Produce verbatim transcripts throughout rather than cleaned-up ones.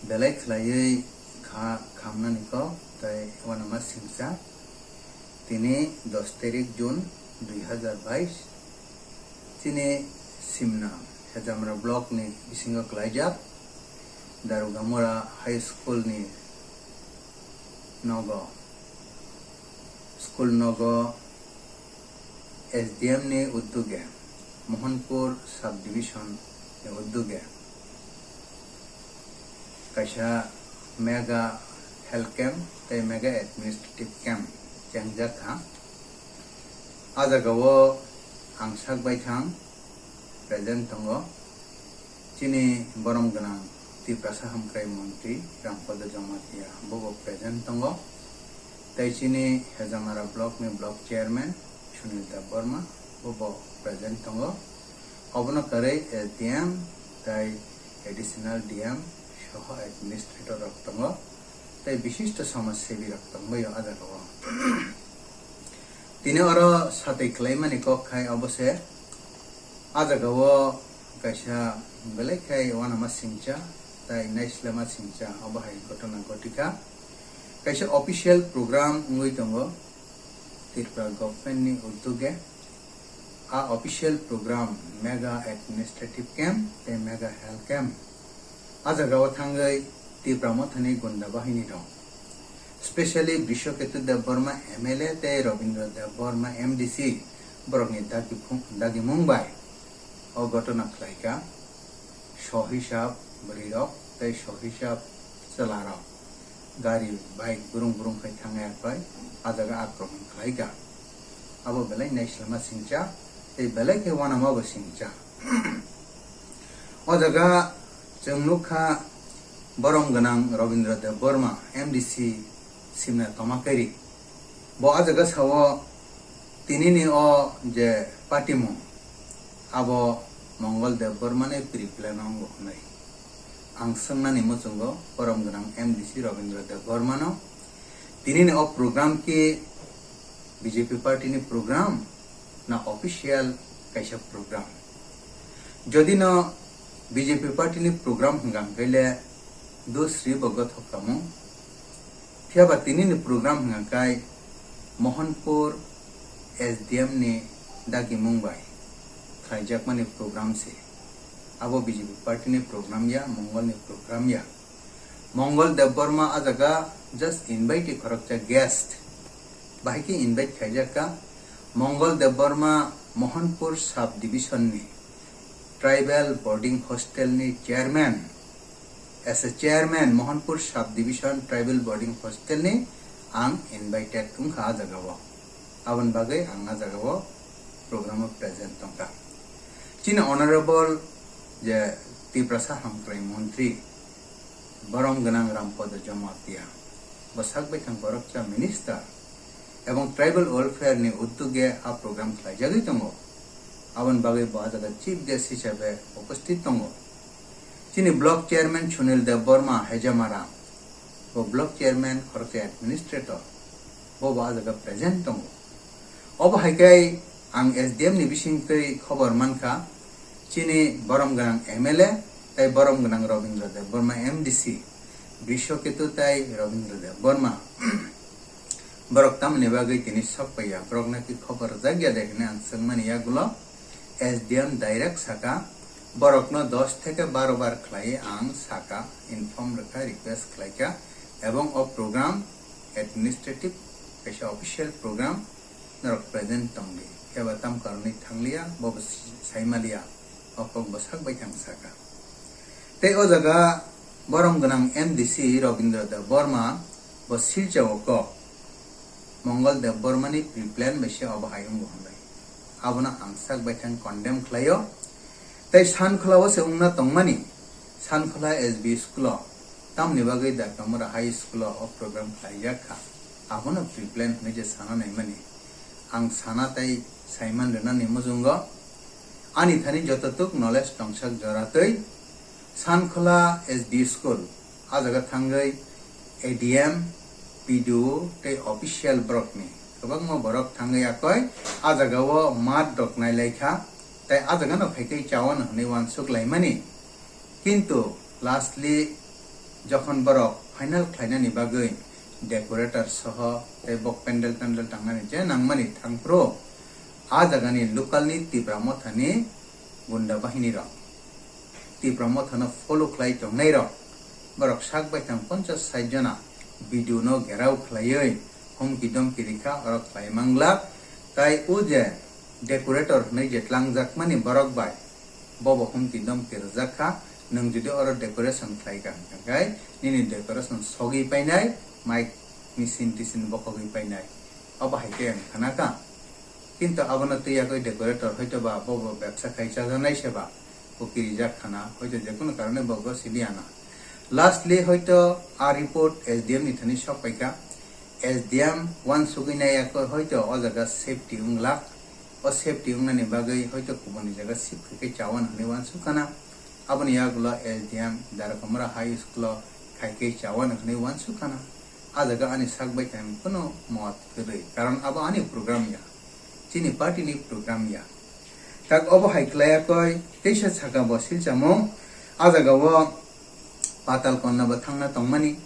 Belai khwlaiwi kha khamnani kok tei uanama singcha. Tini dos tarik June dui hazar bais, chini Simna Hejamra block ni bisingo kwlaijak Darugamura High School ni nogo, school nogo S D M ni udduge, Mohanpur Sub Division ni udduge kaisa mega health camp tei mega administrative camp chengjak kha. A jagao ang sak baithang present tongo. Chini borom gwnang Tiprasa Hamkrai Montri Rampada Jamatia bobo present tongo. Tei chini Hejamara block ni block chairman Sunil Debbarma bobo present tongo. Obono kwrwi S D M tei additional D M soho administrator rok tongo. Tei bishisto samaj sebi rok tongbaio a jagao. Tini oro satwi khwlaimani kok khai obo se, a jagao kaisa belai khai uanama singcha tei naislema singcha obo hai ghotona ghotikha. Kaisa official program wngwi tongo Tripura government ni udduge. A official program mega administrative camp tei mega health camp. A jagao thangwi Tipra Mothani gunda bahini rok, specially Brishoketu Debbarma M L A tei Robindra Debbarma M D C borokni dagi phung-, dagimung bai o ghotona khlaikha. Sohisab bwrwi rok tei sohisab chwla rok gari, bike burung burung khai thangya khai a jaga akromon khlaikha. Abo belai naislema singcha tei belai khe uanama bo singcha. O jaga chwng nukha borom gwnang Robindra Debbarma M D C Simna Tomakeri. Bo a jaga sao tinini o je patimung abo Mongol Debbarmani pre-plan o wngwi. Ang swngnani muchungo borom gwnang M D C Robindra Debbarmano, tinini o program ki B J P party ni program na official kaisa program? Jodi no B J P party ni program hwnkha hwnkhe le dusri bo gothok tamo. Phiya ba tini ni program hwnkha khai Mohanpur S D M ni dagimung bai khlaijakmani program se. Abo B J P party ni program ya, Mongol ni program ya. Mongol Debbarma a jaga just invite khoroksa guest. Bahai khe invite khaijak kha Mongol Debbarma Mohanpur sub division ni tribal boarding hostel ni chairman. As a chairman Mohanpur sub division tribal boarding hostel ni ang invited wngkha a jaga o. Aboni bagwi ang a jaga o program o present tongkha. Chini honorable je Tiprasa Hamkrai Montri, borom gwnang Rampada Jamatia, bwsak baithang khoroksa minister ebong tribal welfare ni uddoge a program khlaijagwi tongo. Aboni bagwi bo a jaga chief guest hisabe upasthit tongo. Chini block chairman Sunil Debbarma Hejamara, bo block chairman khoroksa administrator, bo bo a jaga present tongo. Obo hai khe ang S D M ni bisingtwi khobor mankha, chini borom gwnang M L A tei borom gwnang Robindra Debbarma M D C, Brishoketu tei Robindra Debbarma borok tamoni bagwi tini sok paiya, borok naki khobor rwjak ya de hinwi ang swngmani yagulo S D M direct saka, borokno dos theke baro bar khlai ang saka, inform rwkha, request khlaikha, ebong o program administrative kaisa official program norok present tongdi. Phiya ba tam karonwi thangliya, bo bo si-, saimaliya, o kok bwsak bai thang saka. Tei o jaga borom gwnang M D C Robindra Debbarma bo Silchar o kok Mongol Debbarmani pre-plan bai se obo hai wngo hwnwi. Abono ang sak bai thang condemn khlaio. Tei Sankholao se wngna tongmani, Sankhola S B school o, tamni bagwi Dakamura High School o o program khlaijak kha. Abono pre-plan hwnwi je sana naimani. Ang sana tei saiman rwnani muchungo ani thani jototuk knowledge tongsak joratwi Sankhola S B school, a jaga thangwi A D M, P D O tei official borokni kwbangma borok thangwi yakoi a jagao mat rok nailaikha, tei a jagano phaikhe chawano hwnwi uansuk laimani. Kintu lastly Jokhon borok final khlainani bagwi decorator soho tei bo pendel tendel tangnani je nangmani thangphuru, a jagani local ni Tipra Mothani gunda bahini rok, Tipra Mothano follow khlai tongnai rok, borok sak baithang ponchas sait jona video no gherao khlaiwi humki domki rikha, oro khlai manglak. Tai o je decorator hwnwi je tlangjakmani borok bai, bobo humki domki rwjak kha. Nwng jodi oro decoration khlai kha hwnkha khe nini decoration sogwi painai, mic machine tisin bokhogwi painai, obo hai khe ang khana kha. Kintu abono twi yagwi decorator hoito ba bobo bebsa khai chajaknai se ba, bo kirijak khana, hoito jekunu karone bobo siliya na. Lastly hoito a report S D M ni thani sok paikha. S D M uansugwi nai yagwi hoito o jaga safety wnglak. O safety wngnani bagwi hoito kubuni jaga shift khai khe chawan hwnwi uansuk khana. Aboni yagulo S D M Darakamura High School o khai khe chawan hwnwi uansuk khana. A jaga ani sak bai khe ang kunu mot kwrwi, karon abo ani program ya, chini party ni program ya. Tak obo hai khlai yakoi teisa saka bo silchamung. A jaga o Patal Konna bo thangna tongmani,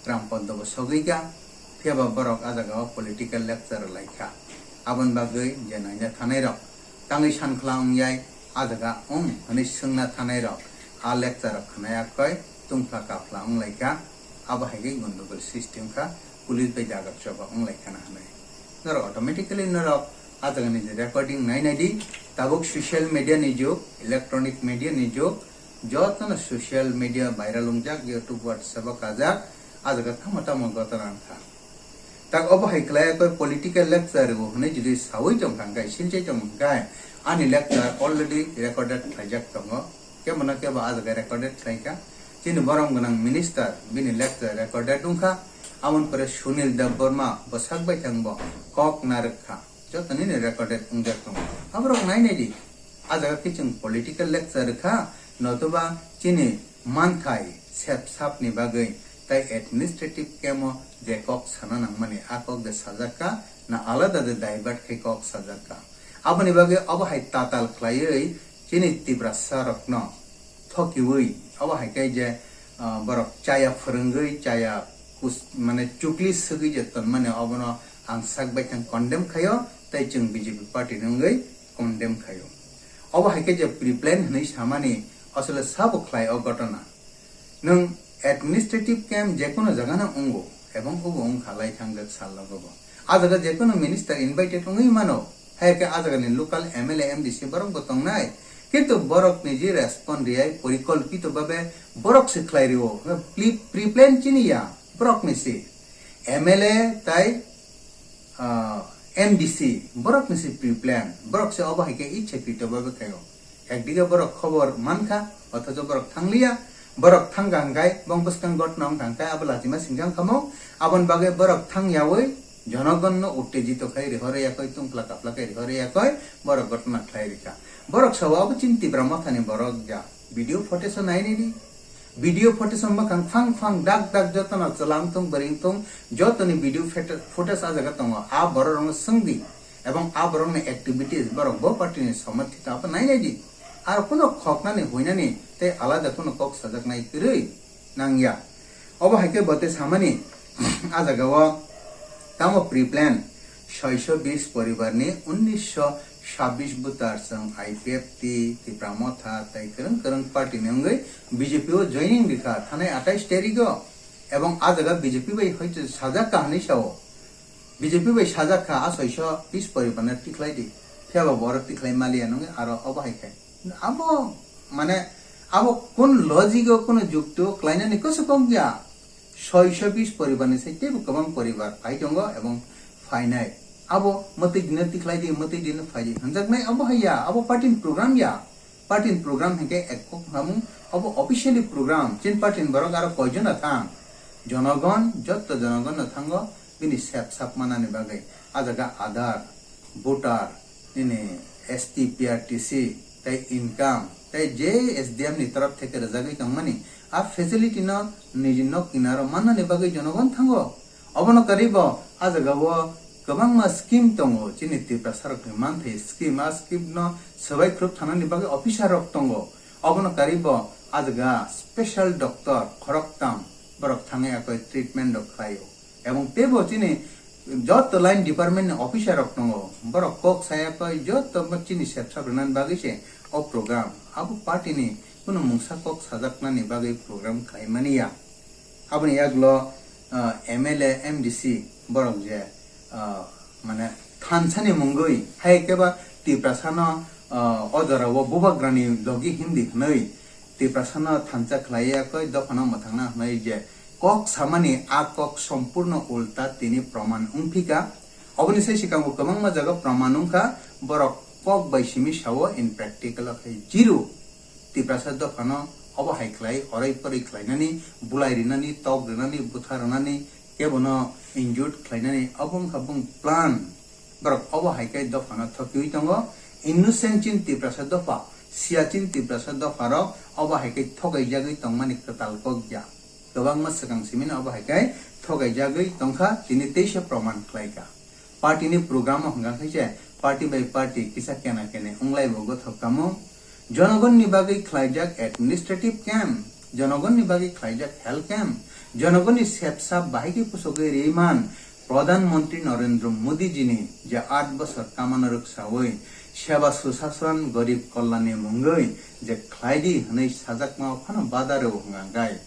Rampoddo bo sogwi kha, phiya ba borok a jaga o political lecture lai kha. Aboni bagwi je naina thanai rok tangwi san khla wng yai, a jaga wng hwnwi swngna thanai rok a lecture rok khna yakoi tungphla kaphla wng lai kha. Abo hai khe gondogol srishti wng kha, police bai dagak choba wng lai khana hwnwi. Norok automatically norok a jagani je recording nai nai di, tabuk social media ni jug, electronic media ni jug, jotono social media viral wngjak, YouTube, WhatsApp o kajak, a jaga tamo tamo gotona wng kha. Tak obo hai khlai koi political lecture rw hwnwi jodi sawi tong kha hwnkhe, silchai tong kha hwnkhe, ani lecture already recorded khlaijak tongo. Kebo na kebo a jaga recorded khlai kha. Chini borom gwnang minister bini lecture recorded wng kha. Aboni pore Sunil Debbarma bwsak bai thang bo kok narwk kha. Joto nini recorded wngjak tongo. Aborok nai nai di. A jaga khe chwng political lecture kha, notoba chini manthai sep sap ni bagwi tai administrative camp o je kok sana nangmani a kok de sajak kha, na alada de divert khai kok sajak kha. Aboni bagwi obo hai tatal khlaiwi chini Tiprasa rokno thokiwi, obo hai khe je, ah, borok chaya phwrwngwi, chaya kus-, mane chukli swgwi je tonmani, obono ang sak bai thang condemn khaio, tei chwng B J P party ni wngwi condemn khaio. Obo hai khe je pre-plan hwnwi samani, asole sabo khlai o gotona. Nwng administrative camp jekunu jagano wngo, ebong obo wngkha lai thangjak sal logo bo. A jaga jekunu minister invited wngwi mano, hai khe a jagani local M L A, M D C borok bo tongnai. Kintu borok niji respond riyai, porikolpito babe borok se khlai rio. Pre-, pre-plan chini ya, borok ni se. M L A tai, ah, M D C, borok ni se pre-plan, borok se obo hai khe ichhakrito babe khaio. Ekdige borok khobor mankha, othocho borok thangliya. Borok thangkha hwnkhe, bong bwskang gotno wngkha hwnkhe, abo lachima singjang khamung. Aboni bagwi borok thangyawi, jonogonno uttejito khai rihorya koi, tungphla kaphla khai rihorya koi, borok gotno khlai rikha. Borok sao abo chini Tipra Mothani borok ja. Video footage o nai nini. Video footage o mwkhang phang phang dak dak jotono chwla wngthung, bwrwi wngthung, jotoni video footage, footage a jaga tongo. A borok rokno swngdi. Ebong a borokni activities, borok bo party ni somorthito abo nai nai di. Aro kuno khoknani, huinani tei alada kuno kok sajaknai kwrwi nangya. Obo hai khe bo tei samani, a jaga o tamo pre-plan soisho bis poribar ni unnisho sabbish voter chwng I P F T, Tipra Motha tei kwrwng kwrwng party ni wngwi B J P o joining rikha thanai atais tarik o. Ebong a jaga B J P bai hoito sajak kha hwnwi sao. B J P bai sajak kha, a soisho bis poribar no tikhlai di. Phiya ba borok tikhlai maliya nungwi aro obo hai khai. Abo, mane, abo kun logic o, kunu jukti o klainani kusu kok ya. Soisho bis poribar ni sai teibo kwbang poribar phai tongo ebong phainai. Abo mwtwi dino tikhlai di, mwtwi dino phai di hwnjaknai, abo hai ya, abo party ni program ya. Party ni program hinkhe ek kok hamung, abo officially program. Chin party ni borok aro koijon no thang? Jonogon, jotto jonogon no thango bini sep sap manani bagwi. A jaga Aadhaar, voter, nini S T, P R T C, tei income, tei je S D M ni torop theke rwjagwi tongmani, a facility no niji nok kinaro mannani bagwi jonogon thango. Obono karwi bo a jaga o kwbangma scheme tongo, chini Tiprasa rokni manthai scheme, a scheme no swbai khrup thanani bagwi officer rok tongo. Obono karwi bo a jaga special doctor khoroktham borok thangwi akoi treatment rok khlaio. Ebong teibo chini joto line department ni officer rok tongo, borok kok saya koi joto bo chini sepsap rwnani bagwi se o program, abo party ni kunu mungsa kok sajaknani bagwi program khlai mani ya. Aboni yaglo, ah, M L A, M D C borok je, ah, mane thansa ni mungwi hai khe ba Tiprasa no, ah, o jora o bubagra ni logi hindi hwnwi Tiprasa no thansa khlai ya koi dophano mwthangna hwnwi je kok samani a kok sompurno ulta tini proman wngphika. Oboni sai swkango kwbangma jaga proman wngkha, borok kok bai simi sao in practical o khe zero. Tiprasa dophano obo hai khlai orai poroi khlainani, bulai rinani, tok rinani, butha rinani, kebono injured khlainani, obo wngkha bung plan. Borok obo hai khe dophano thokiwi tongo. Innocent chin Tiprasa dopha, siya chin Tiprasa dopharok obo hai khe thokaijagwi tongmani kwtal kok ya. Kwbangma swkang simino obo hai khe thokaijagwi tongkha, tini teisa proman khlaikha. Party ni program o hwnkha khe se party by party kisa kena kene wnglai bo gothok tamo. Jonogon ni bagwi khlaijak administrative camp, jonogon ni bagwi khlaijak health camp, jonogon ni sepsa bahai khe pusogwi riman Pradhan Mantri Narendra Modi ji ni je aat bosor kamano rwksawi seba sushasan gorib kalyan ni mungwi je khlaidi hwnwi sajakma phano bada rw hwnga gai.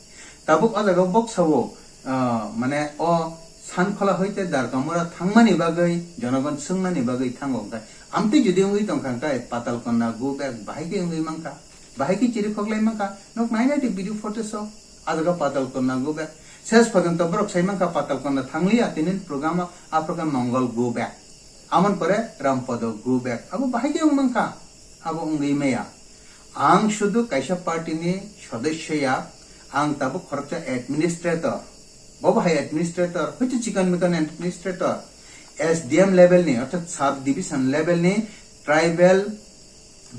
Tabuk o jaga o boksa o, ah, mane o Sankhola hoite Darkamura thangmani bagwi, jonogon swngnani bagwi thango hwnkhe. Amtwi jodi wngwi tongkha hwnkhe Patalkonna go back bahai khe wngwi mankha, bahai khe chiri khoklai mankha, nok nainai di video footage o, a jaga Patalkonna go back. Ses porjonto borok sai mankha Patalkonna thangliya, tini program o, a program Mongol go back. Amon pore Rampodo go back. Abo bahai khe wng mankha, abo wngwi maya. Ang sudu kaisa party ni sodosyo ya, ang tabuk khoroksa administrator. Bo bahai administrator, hoite chikon mikon administrator. S D M level ni, orthat sub division level ni tribal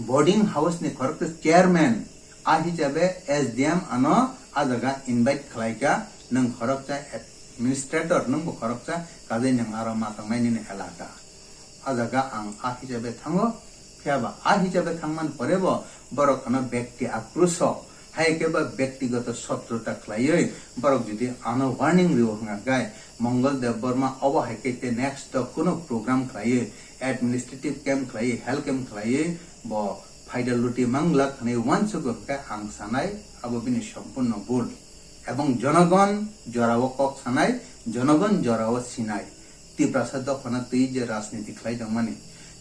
boarding house ni khoroksa chairman, a hisabe S D M ano a jaga invite khlaika, nwng khoroksa administrator, nwng bo khoroksa kajai nwng aro ma tongnai nini elaka. A jaga ang a hisabe thango, phiya ba a hisabe thangmani pore bo borok ano bekti akrosh o, hai khe ba bektigoto sotruta khlaiwi borok jodi ano warning rio hwnga gai, Mongol Debbarma obo hai khe te next to kuno program khlaiwi, administrative camp khlaiwi, health camp khlaiwi bo phaida luti manglak hwnwi uansukgo hwnkhe ang sanai abo bini sompurno bul. Ebong jonogon jorao kok sanai, jonogon jorao sinai. Tiprasa dophano twi je rajniti khlai tongmani,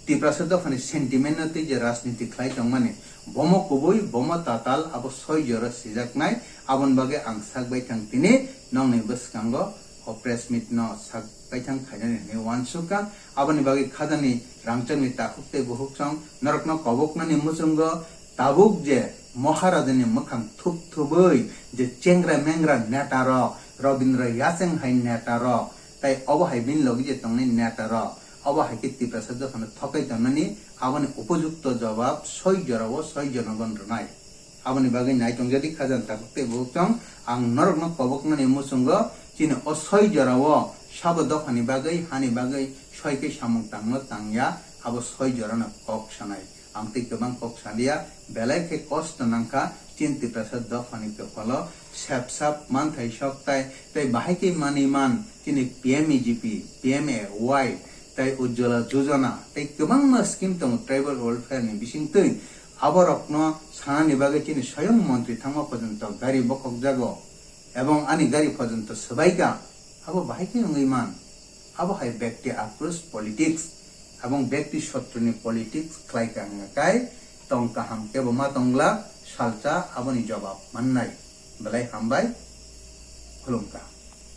Tiprasa dophani sentiment no twi je rajniti khlai tongmani, bomo kubui, bomo tatal, abo soi jora sijaknai, aboni bagwi ang sak bai thang tini nokni bwskango o press meet no sak bai thang khainani hwnwi uansukha. Aboni bagwi khajani rangchakni takhuk tei bukhuk song norokno koboknani muchungo tabuk je Maharajani mwkhang thup thubui je chengra mengra neta rok, Rabindra Yacheng hai neta rok, tai obo hai bini logi je tongnai neta rok, obo hai khe Tiprasa dophano thokai tongnani, aboni upojukto jawab soi jorao soi jonogon rwnai. Aboni bagwi naitongjadi khajani takhuk tei bukhuk song, ang norokno koboknani muchungo chini o soi jorao sabo dophani bagwi, hani bagwi soi khe samung tangno tangya, abo soi jorano kok sanai. Ang tei kwbang kok saliya, belai khe kosto nangkha chini Tiprasa dophani kophalo, sep sap manthai sok tai, tei bahai khe manwi man chini P M E G P, P M A Y, tei Ujjwala Jojana, tei kwbangma scheme tongo tribal welfare ni bisingtwi. Aborokno sanani bagwi chini swayam montri thangma porjonto gari bokhokjago, ebong ani gari porjonto swbaika. Abo bahai khe wngwi man? Abo hai bekti akrosh politics, abong bekti sotruni politics khlai ka wngya kai, tong kaham kebo ma tongla, salsa aboni jobab mannai. Belai hambai, khulumkha.